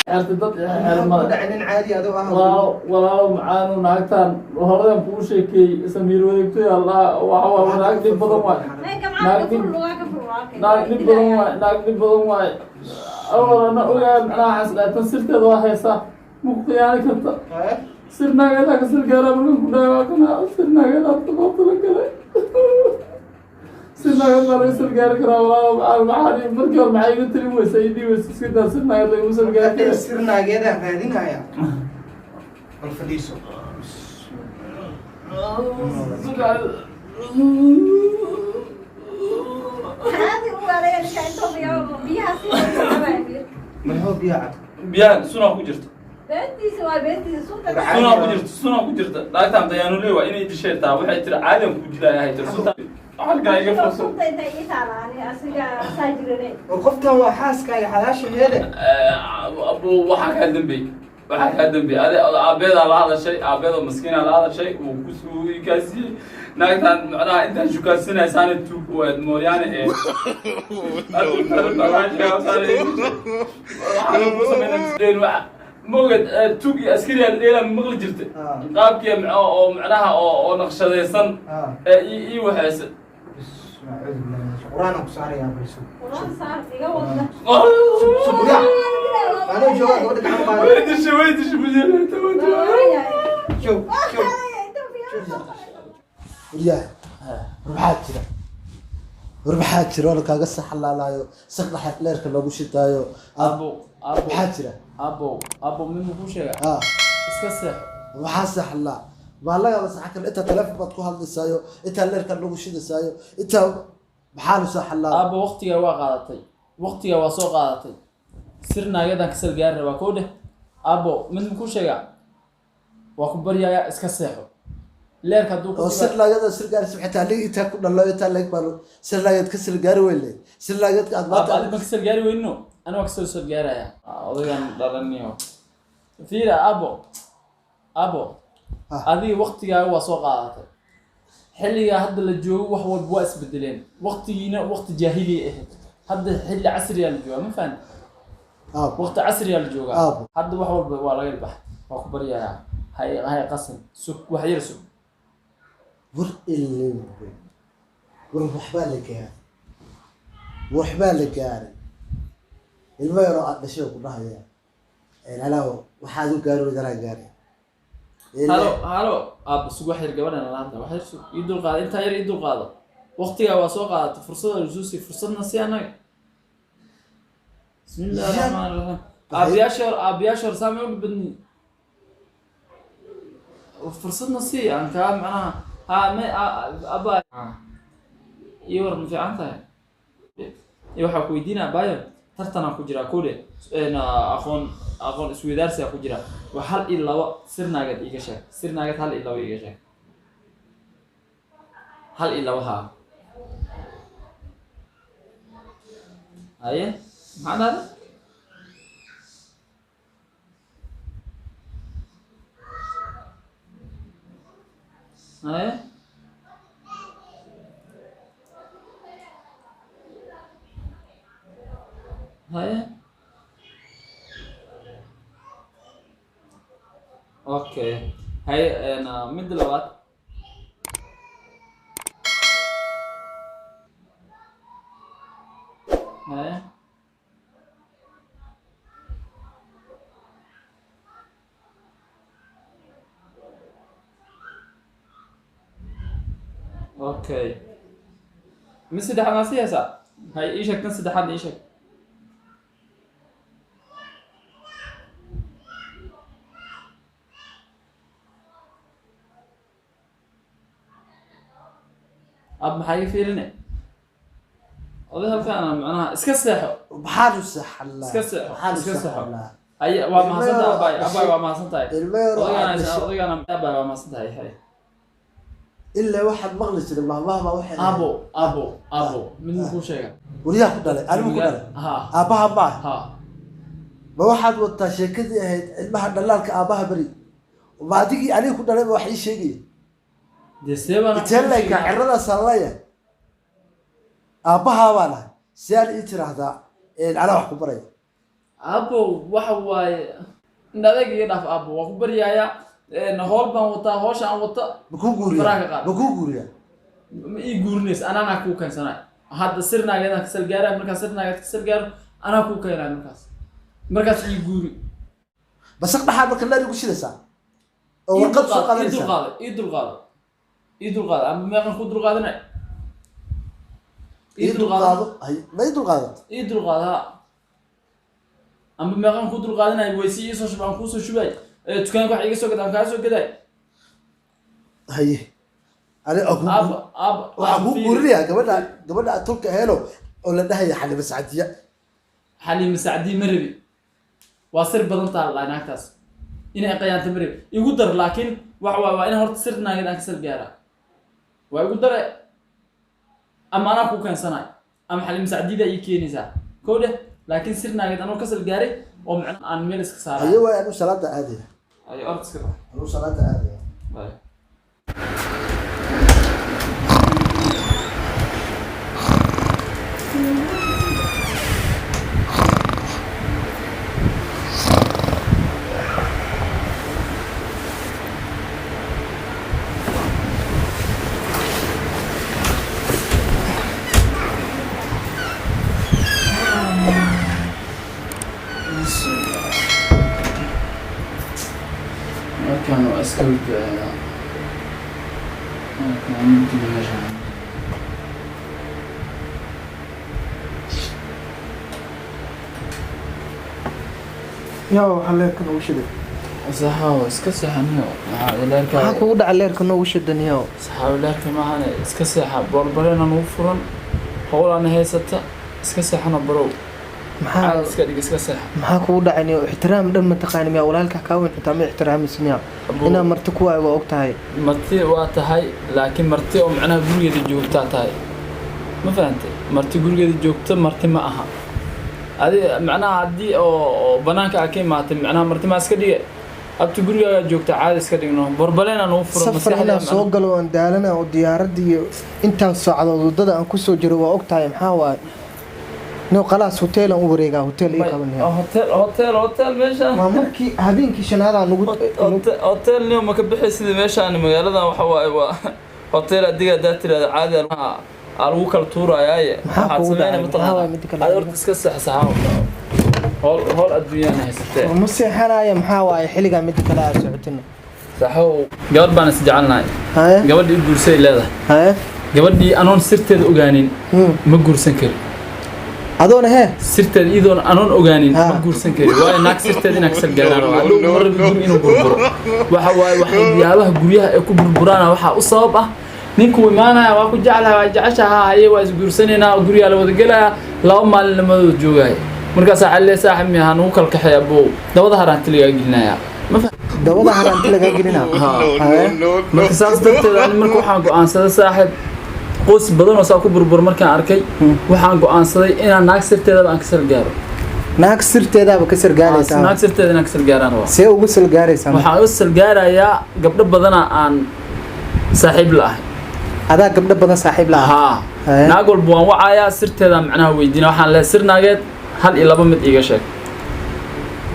Xeertay dad xeer male. Dhacay nin caadi adoo ah. Walaalo, walaalo macaanu, naagtan horadan kuu sheekeeyey, Samiir wadeegtoy Allah, waxa waa naag dhib badan waay. Gacmaha ka fur, lugaa ka fur walaalkay. Naag dhib badan waay, naag dhib badan waay. Awal ana ogaa, macnaha xasdhaatan sirteeda waa haysaa, ma ku khiyaani karta. Sir naageedaa ka sir gaaraa markan ku dhahay, waa kana sir naageedaa goobta la galay. Sir naageed baa laga sir gaari karaa, walaalo macaan. Maxaa markii hore maxaa iga tiri weysa, ii dhihi weysa? Iska daa, sir naageed lagama sir gaari kara. Sir naageedaan raadinaya, bal fadhiiso. Caadi u waalaya ninka, intoo biyaha sii cabaya. Maxuu biyo cad? Biyahan sunaa ku jirta. Beentiisa waa beentiisa, sunta. Sunaa ku jirta, sunaa ku jirta. Naagtaan dayaanule waa inay disheertaa. Waxay tiri caadiyan ku dilaya, ahay tiri sunta halkaa iga furso. Sunta intay ii taala ani asiga saa jirane. War qofkan waa xaaskaaga xalaashaheeda. Abu, waxaa kaa dambeey, waxaa kaa dambeey ade. Aabeedaa la hadashay, aabeedoo maskiinaa la hadashay, uu ku kaasiiyey naagtaan. Macnaha intaan shukaansanaysaana tuug waad mooryaane ee moged tuug iyo askari aan dheela maqli jirta. Qaabkii oo macnaha oo naqshadaysan ee ii waxaysa. Qur-aan ku saarayaa, balso. Quraan saar, iga wadna. Anuu jooga, gabadha gacan qaada. Way dishay, way dishay. Joog, joog. Waryaha, war maxaa jira? War maxaa jira oo kaaga saxalaalaayo, saqdaxa leerka loogu shidaayo? Abo, abo. Maxaa jira? Abo, abo, mid muxuu sheegaa? Iska seexo. Maxaa saxlaa? Maa lagaba saxa kale? Intaa teleefon baad ku hadlaysaayo, intaa leerka lagu shidaysaayo, intaa maxaa lu saxalaa? Abo, waqtigaa waa qaadatay, waqtigaa waa soo qaadatay. Sir naagadan kasal gaari rabaa koo dheh. Abo, mid muxuu sheegaa? Waa ku baryaaya, iska seexo. Leerka hadduu ku Oo sir laagada sir gaarisa xitaa aniga intaa ku dhalo, intaa lag baan sir laageed ka sir gaari weyle, sir laageedka aad Abo, maanta. adi ma kasal gaari weynino, ani waa kasoo sal gaaraya. Odaygan dhalaniyo fiira. Abo, abo. Adiga waqtigaaga waa soo qaadatay. Xilligaa hadda la joogo wax walba waa isbedeleen. Waqtigiina waqti jaahiliya ahayd, hadda xilli casriyaa la joogaa, ma fahanti? Aabo. Waqti casriyaa la joogaa. Aabo. Hadda wax walba waa laga ilbax. Waa ku baryayaa, hay qasan, sug, wax yar sug. War ilin, war waxbaa la gaaray, waxbaa la gaaray. Ilmo yaroo aad dhashay oo ku dhahaya alaawo, waxaad u gaari weyda anaa gaaray. Halo, halo, aabba, sug wax yar, gabadhan la hadla. Wax yar sug, ii dul qaado, intaa yar ii dul qaado. Waqtigaa waa soo qaadatay, fursada lasoo sii, fursadna si annaga. Bismillahi raxmaani raxiim. Aabayaasha hor, aabayaasha hor saamay uga badni. Fursadna si aan kaa macnaha ha may abba ii war, ma fiican tahay? Iyo waxaa ku weydiinaa, baayo, tartanaa ku jiraa kule, aqoon isweydaarsigaa ku jira. Waa hal iyo labo sir naageed iiga sheeg. Sir naageed hal iyo labo iiga sheeg, hal iyo labo. Haa, haye, maxaa dhahday? Haye, haye, okay, haye. Midda labaad. Haye, okay, mid saddexaad maa sii haysaa? Haye, ii sheeg tan saddexaad, ii sheeg. Ab, maxaa iga fiirine oday halkaan? Macnaha iska seexo. Maxaa lu saxalaa? Iska seexo. Maxaa lu Iska seexo. saxalaa? Haye, waa Ilmo mahadsantahay. yaroo Abaay, dhashay- abaay, waa mahadsantahay. Ilmo yaroo aad Odaygaana dhashay- odaygaana, abaay, waa mahadsantahay. Haye. Ilaa waxaad maqli jiray mahmahma waxay ahayd- Abo, abo, abo, mid makuu sheega? Waryaha ku dhalay, anigu ku dhalay. Ha. Aabbaha maaha. Ha. Ma waxaad wataa sheekadii ahayd ilmaha dhalaalka aabbaha beri? Ma adigii aniga ku dhalay ba wax ii sheegaya? Dee see baan Intee layka ciradaasaan leeyahay, aabbahaa baan ahay, si aan ii tiraahdaa anaa wax ku baraya? Aabo, waxa waaye, indha adeeg iga dhaaf aabo, waa ku baryaaya. Howl baan wataa, howsha aan wata. Ma kuu guuriyaa? Faraha ka qaad. Ma kuu guuriyaa? Ma ii guurinaysa, anaanaa kuu keensanay. Hadda sir naageedaan kasal gaaraya. Markaan sir naageed kasal gaaro, anaa kuu keenaya. Markaas ii guuri. Basaq dhaxaa marka leer igu shidaysaa oo Ii warqad soo dulqaado, ii qaadanaysaa. dulqaado, ii dulqaado, ii dulqaado. Ama meeqan ku dulqaadanay? Ii dulqaado. Ma ii dulqaado? Ii dulqaado ha. Amba meeqan ku dulqaadanay? Weysi ii soo shub, aan kuusoo shubay. Dukaanka wax iga soo gad, aan kaa soo gaday. Haye, ani aan kuu Aaba, aaba. Waxaan kuu Fiiri. guurinayaa gabadha aad tolka aheeno oo la dhahaya Xalima Sacdiya. Xaliima Sacdii ma rabi, waa sir badan taa la naagtaas, inay qayaanto ma rabi. Igu dar, laakiin waxa waay, waa in horta sir naageed aan kasal gaaraa. Waa igu dare, ama anaa ku keensanay ama Xaliima Sacdiida ii keenaysaa. Kow dheh, laakiin sir naageed anoo kasal gaaray oo macna aan meel iska saaray. Haye waay, anuu salaada aadaya. Ay, orod iska bax. Anuu salaada aadaya. Bye. Markaan waa iska duceeyaa. Markaan mugdi meeshaan. Yaa, waxaa leerka noogu shiday? Saxaawo, iska seexaniyo. Maxaa leerka? Maxaa kugu dhaca leerka noogu shidaniyo? Saxaawo, leerka maahane, iska seexa. Boorbareena nagu furan, howlaana haysata, iska seexana barow. Maxaa? Caad iska dhig, iska seexa. Maxaa kugu dhacay niyo? Ixtiraam dhan ma taqaani miyaa? Walaalka kaa weyn xitaa ma ixtiraamaysa miyaa? Inaa marti ku waayo waa og tahay. Marti waa tahay, laakiin marti oo macnaha gurigeeda joogtaa tahay, ma fahantay? Marti gurigeeda joogta marti ma aha. Adi macnaha haddii oo banaanka aa ka imaatay, macnaha marti maa iska dhige. Abti, gurigaagaa joogta, caadi iska dhigno. Borbaleenaa nagu furan. Safar Maskaxda inaan soo galo aan daalana oo diyaaradda iyo intaas saacadood waddada aan kusoo jiro waa og tahay. Maxaa waaye niyo? Khalaas, hotel aan u wareegaa, hotel ii qabanaya. Hotel, hotel, hotel meeshaan. Waa markii habeenkii shanaad aan ugu Hotel niyo ma ka bixi sidii meeshaan magaaladan. Waxa waaye, waa hotel adiga haddaad tirahdo caadi aa lagu kala tuurayaaye. Maxaa Waxaad kugu sameynaya dhacay? mataqaanaa? Maxaa waaye midda kale? Adi horta iska seex saxaawo, howl howl adduunyana haysatee. Ma seexanaya. Maxaa waaye xilligaa midda kale aad socotina? Saxow, gabadh baan is jecelnahay. Haye. Gabadhii i guursay leedahay. Haye. Gabadhii anoon sirteeda ogaanin ma guursan kari. Adoona hee? Sirteeda iyadoon anoon ogaanin Ha. ma guursan kari, waayo naag sirteeda inaan kasal gaaraan rabaa. Hadhow ma rabi guri inuu burburo. Waxa waaye, waxyaabaha guryaha ay ku burburaana waxaa u sabab ah ninkuu imaanaya, "Waa ku jeclahay." "Waa jeceshaha." "Haye, waa isguursanaynaa." Gurigaa la wada gelaya, 2 maalin lamadooda joogaya. Markaasaa xalle saaxib miyaha nugu kala kaxeeya abow, dabada haraanti lagaa gelinaya, ma Dabada haraanti lagaa gelina? Ha. Haye. Marka saas darteed ani marka waxaan go'aansaday, saaxib, qoys badan oo saa ku burbur markaan arkay, waxaan go'aansaday inaan naag sirteedaba aan kasal gaaro. Naag sirteedaaba ka sargaalaysaa? Naag sirteeda inaan kasal gaaraan rabaa. See ugu salgaaraysaa marka? Waxaan u salgaarayaa gabdho badana aan saaxiib la ahay. Adaa gabdho badan saaxiib la ah? Haa. Haye. Naag walba waan wacayaa, sirteeda macnaha weydiina. Waxaan leeyahay, "Sir naageed hal iyo laba mid iiga sheeg."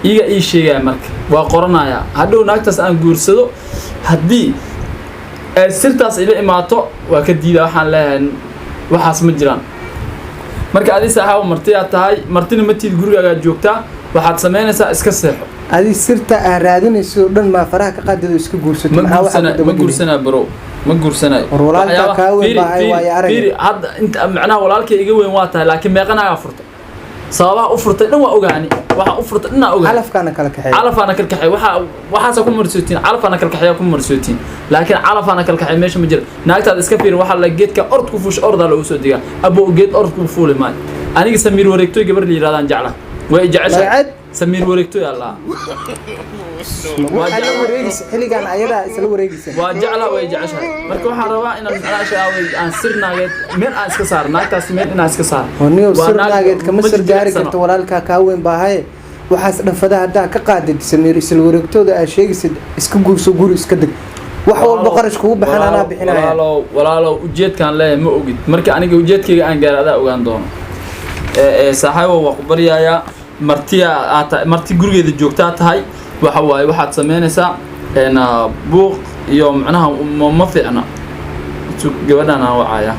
Iiga ii sheegaya marka waa qoranayaa. Hadhow naagtaas aan guursado, haddii ay sirtaas ila imaato, waa ka diida. Waxaan leeyahay, "Waxaas ma jiraan." Marka adi saaxaabo martiyaa tahay, martina ma tiid, gurigaagaa joogtaa. Waxaad samaynaysaa, iska seexo. Adi sirta aa raadinayso oo dhan maa faraha ka qaadid oo iska guursato? Ma Maxaa waxaa guursana ku ma dabageliya? guursanaa bro, ma guursanayo. War walaalkaa kaa weyn Fiiri, baa ay fiiri, waayo arag. fiiri, hadda inta macnaha walaalkay iga weyn waa tahay, laakiin meeqanaagaa furtay? Sababaha u furtay dhan waa ogaani, waxa u furtay dhan waa ogaani. Calafkaana kala kaxeeya. Calafaana kalkaxay, waxa waxaasa ku marsootiin, calafaana kalkaxaya ku marsootiin, laakiin calafaana kalkaxay meesha ma jira. Naagtaada iska fiiri. Waxaa la geedka ord ku fuush, ordaa loogu soo degaa. Abo, geed ord ku fuuli maayo. Aniga Samiir Wareegtoy gabar la yidhahdaan jecla, way jeceshahay. Magacad? Samiir Wareegtoy allah. Waxaa la wareegaysa xilligan ayadaa isla wareegaysa. Waa jecla, way jeceshahay. Marka waxaan rabaa inaan macnaha shaaway aan sir naageed meel aan iska saar, naagtaas meel inaan iska saar. Niyow, Waa sir naag naageed kama ma sir gaari jilicsano. karto. Walaalkaa kaa weyn baahaye, waxaas dhanfada haddaa ka qaadid, Samiir isla wareegtooda aad sheegaysid, iska guurso, guri iska deg. Wax walba qarash kugu baxan anaa bixinaya. Walaalow, walaalow, ujeedkaan leeyahay ma ogid. Marka aniga ujeedkayga aan gaaro adaa ogaan doono. Ee saaxiibo, waa ku baryayaa. Martiya aad tahay, marti gurigeeda joogtaa tahay. Waxa waaye waxaad sameynaysaa buuq iyo macnaha ma fiicna. Gabadhan aan wacaya.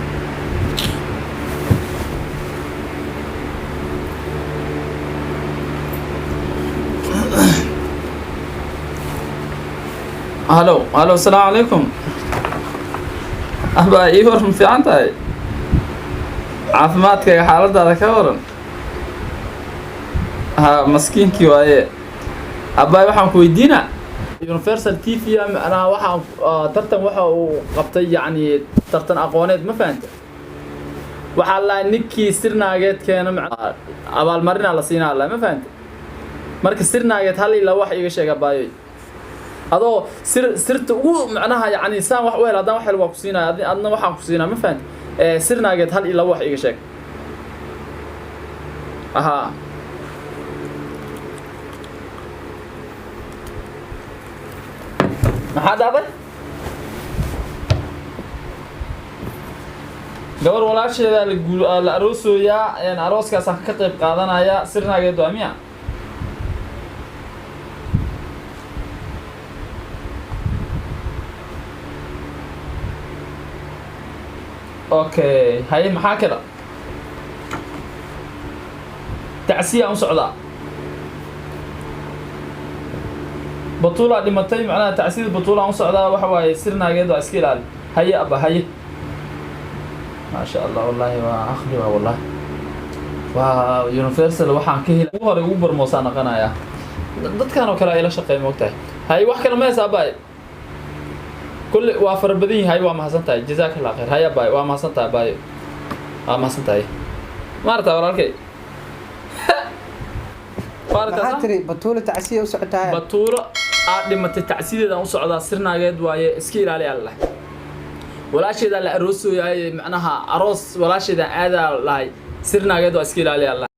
Halo, halo, asalaamu calaykum. Abaa, ii war, ma fiican tahay? Caafimaadkaaga, xaaladaada ka waran? Ha, maskiinkii waaye. Abaay, waxaan ku weydiinaa, Universal TV macnaha waxaan tartan waxa uu qabtay, yacni tartan aqooneed, ma fahanta? Waxaa la ninkii sir naageed keena abaalmarinaa la siinaa la, ma fahanta? Marka sir naageed hal ilaa wax iiga sheeg, abaayoy, adoo sirta ugu macnaha yacni saan wax u hel. Haddaan wax hel waa ku siinaya, adna waxaan ku siinaa, ma fahanta? Sir naageed hal ilaa wax iiga sheeg. Ahaa, maxaa dhacday? Gabar walaasheeda la guul la aroosooyaa, arooskaasaan ka qayb qaadanaya. Sir naageed waa miya? Okay, haye, maxaa kale? Tacsiya u socdaa, Batuulaa dhimatay, macnaha tacsiyada Batuulaan u socdaa. Waxa waaye sir naageed waa iska ilaali. Haye abba, haye. Maasha Allah, wallahi waa aqli, waa wallahi waa Universal. Waxaan ka helay ugu hore ugu barmoosaa naqanayaa dadkan oo kale ay la shaqeey, moogtahay. Haye, wax kale ma haysa, abbaay? Kulli waa fara badan yahay. Waa mahadsan tahay, jazaaka Allah khayr. Haye abbaay, waa mahadsan tahay, abaayo, waa mahadsan tahay. Maarata walaalkay, maarata. Maxaa tiri? Batuula tacsiya u socotaa? Batuulo aad dhimatay tacsideedaan u socdaa, sirnaageed waaye, iska ilaali Allah. Walaasheedaa la aroosooyaay, macnaha aroos walaasheedaan aadaa lahay, sirnaageed waa iska ilaali Allah.